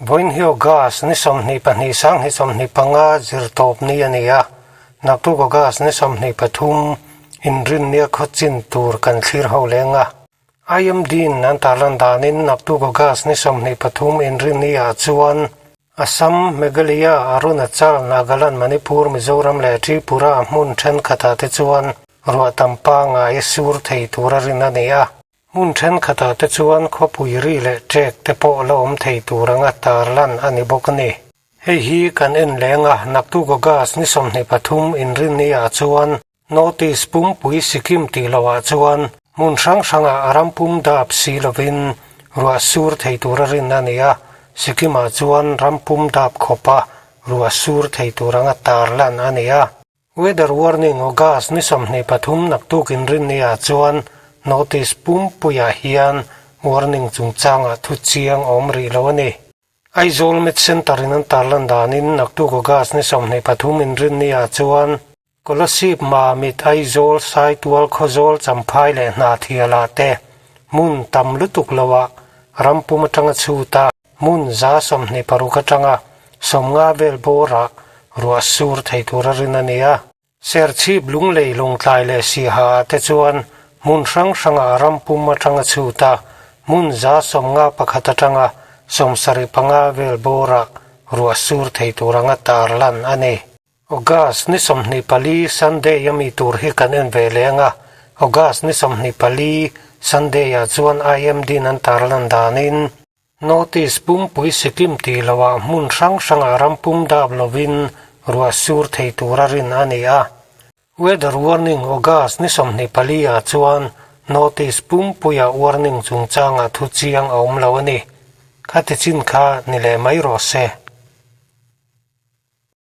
Vawiin hi August ni 22 2025 zirtawp ni a ni a, naktuk August ni 23 inrinnia khaw chin tur kan thlir ho leng a. IMD-in an tarlan danin naktuk August ni 23 inrinniah chuan Assam, Meghalaya, Arunachal, Nagaland, Manipur, Mizoram leh Tripura hmun thenkhatah te chuan ruah tam pangngai sur thei tura rin a ni a. Hmun thenkhatah te chuan khawpui ri leh ṭek te pawh la awm thei tur anga tarlan a ni bawk a ni. Hei hi kan en leng a, naktuk August ni 23 inrinniah chuan Notice pumpui Sikkim tih lohah chuan hmun hrang hrangah a ram pum dap si lovin ruah sur thei tura rin a ni a, Sikkim-ah chuan ram pum dap khawpa ruah sur thei tur anga tarlan a ni a. Weather warning August ni 23 naktuk inrinniah chuan notice pumpuiah hian warning chungchangah thu chiang a awm rih lo a ni. Aizawl Met Centre in an tarlan danin naktuk August ni 23 inrinniah chuan Kolasib Mamit Aizawl Saitual Khawzawl Champhai leh Hnahthialah te hmun tam lutuk loah ram pum atanga chhut a, Hmun 26 atanga 50 vel bawrah ruah sur thei tura rin a ni a. Serchhip lunglei lawngtlai leh siha ah te chuan hmun hrang hrangah ram pum atanga chhut a, hmun 51 atanga 75 vel bawrah ruah sur thei tur anga tarlan a ni. August ni 24 Sunday a mi tur hi kan en ve leng a, August ni 24 Sunday ah chuan IMD in an tarlan danin Notice pumpui Sikkim tih loah hmun hrang hrangah ram pum dap lovin ruah sur thei tura rin a ni a. Weather warning August ni 24 ah chuan notice pumpuia warning chungchangah thu chiang a awm lo a ni. Khati chin kha ni leh mai rawh se.